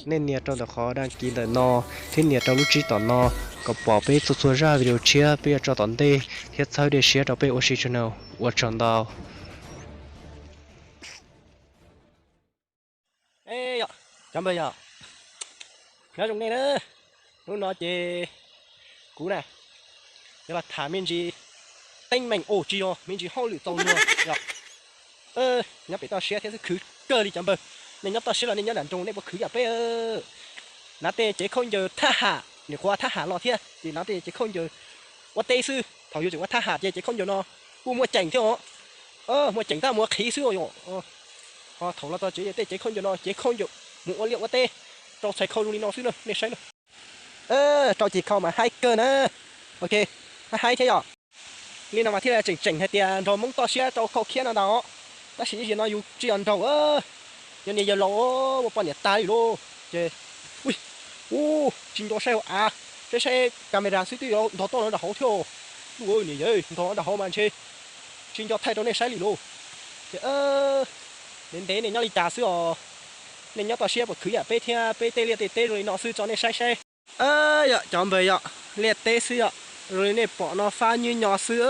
Nej nias rau ntawm qhov đăng ký ntawm no thiab nias rau lub tsib tom no kom pom peb txhua txhua zaj video tshiab peb yuav tso tom ntej thiab txhawb dej siab rau peb ua si tso no. Ua tsaug ntau. Cov npawg yog, nyob zoo nej na. Hnub no ces kuv na yuav los tham me ntsis teeb meem, tsis yog, me ntsis hauj lwm txaus luag os. Nyob pem toj siab thiab xwb, khwv kawg li cov npawg. Nej nyob toj siab los nej nyob nram nroog nej puas khwv yam peb? Nav tej cev khaub ncaws thab ham, nyuam qhuav thab ham los thiab ces nav tej cev khaub ncaws ua teb xwb. Thaum yus tseem ua thab ham ces cev khaub ncaws no kuj muaj ceem thiab os. Muaj ceem tab muaj qhiv xwb os. Ho thaum los txog tsev tej cev khaub ncaws no, cev khaub ncaws mus ua liaj ua teb, rau txhais khau zoo li no xwb na, nej saib na. Rau txhais khau mas haib kawg na. Ok, haib haib thiab yom. Li no mas thiaj tseem tseem hais tias nrog Hmoob toj siab rau khau khiab no ntag. Tab sis ib zaug no yus tsis yog nraug, yog niam yawg laus, ua poj niam tag li lauj. Ces, ui, ua tsis nco saib hauv av, saib saib camera xwb twb yuav ntog tuaj no rau hauv thiab. Ua niam yawg, ntog rau hauv mas ntshe tsis nco thaij rau nej saib li lauj. Ces ntev ntev nej nyob li cas xwb os? Nej nyob toj siab puas khwv yam peb thiab? Peb tej liaj tej teb zoo li no xwb tso nej saib saib. Yog cov npawg yog liaj teb xwb yog zoo li nej pom no fab nyuj nyo xwb.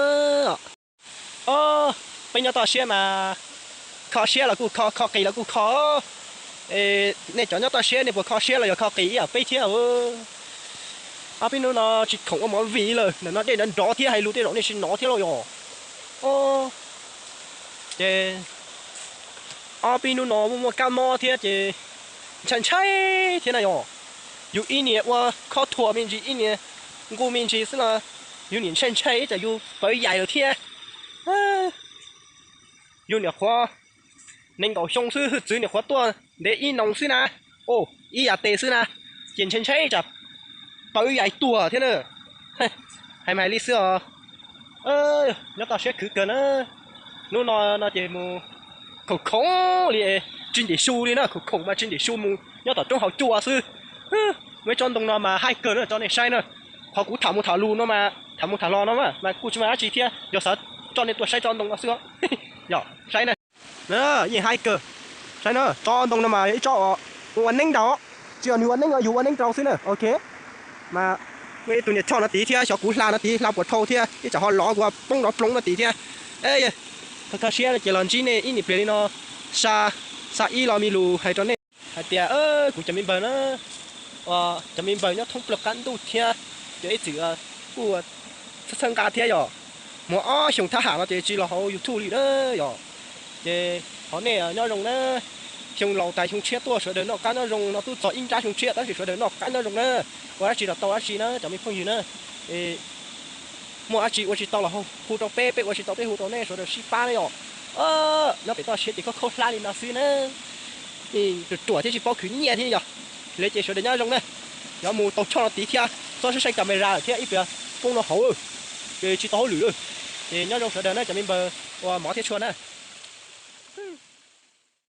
Os, peb nyob toj siab mas kho siab los kuj kho, kho qis los kuj kho. Nej cov nyob toj siab nej puas kho siab los yog kho qis ib yam peb thiab? Ob peb hnub no tsis khoom ua movie lawm, ntawm no dej nrov nrov thiab hais lus tej zaum nej tsis hnov thiab lauj yog. Ces ob peb hnub no muaj muaj kab mob thiab ces ntshai ntshai thiab na yog. Yus ib niag ua khob thuas me ntsis, ib niag nqus me ntsis xwb no yus niam ntshai ntshai ib tsam yus pawv yaim lawm thiab. Yus niam qhuav nees nkaum xyoo xwb, hwj txwv niam qhuav tuaj ntev ib noo xwb na. Ib yam tes xwb na, ces ntshai ntshai tsam pawv yaim tuag thiab na. Hais mas hais li xwb os. Nyob toj siab khwv kawg na. Hnub no no ces mus khoom khoom li, tsis ntim su li na, khoom khoom mas tsis ntim su mus nyob tom roob haus cua xwb. Muaj ib tsob ntoo no mas haib kawg na, tso nej saib na. Qhov kuv tham mus tham lus no mas, tham mus tham los no mas kuj tsis muaj dab tsi thiab, yog xav tso nej tuaj saib tsob ntoo no xwb. Yog saib na, yeej haib kawg. Saib na, tsob ntoo no mas yog ib tsob ua neeb nraud, tsis yog nws ua neeb, yus ua neeb rau xwb na. Ok, mas muaj ib tug niag choj no tid thiab, xyov kuv hla no tid, hla puas dhau thiab, ib tsam ho lov kuv poob nrov ploov no tid thiab. Kho siab ces los ntsib nej ib niam pliag li no, xa, xa ib lo me lus hais rau nej hais tias kuv cov me npawg na, cov me npawg nyob thoob plaws qab ntuj thiab, cov ib txwm kuj txhawb nqa thiab yog. Muaj ob xyoos thab ham no ces tsis los hauv YouTube li na yog. Ces thov nej nyob zoo na, xyoo laus tas xyoo tshiab tuaj sawv daws noj qab nyob zoo, no twb txog ib nrab xyoo tshiab tab sis sawv daws noj qab nyob zoo na, ua dab tsi los tau dab tsi na cov me phooj ywg na. Muaj dab tsi ua tsis tau los hu rau peb, peb ua tsis tau peb hu rau nej, sawv daws sib pab na yog. Nyob pem toj siab ces khaub khaub hlab li no xwb na, ruam ruam thiab tsis paub khwv nyiaj thiab yog. Li ces sawv daws nyob zoo na, yuav mus tau choj no tid thiab, txhob saib saib camera lawm thiab ib pliag poob no hauv, ces tsis tau hauj lwm lawm. Ces nyob zoo sawv daws na cov me npawg ua mov thiab tshua na.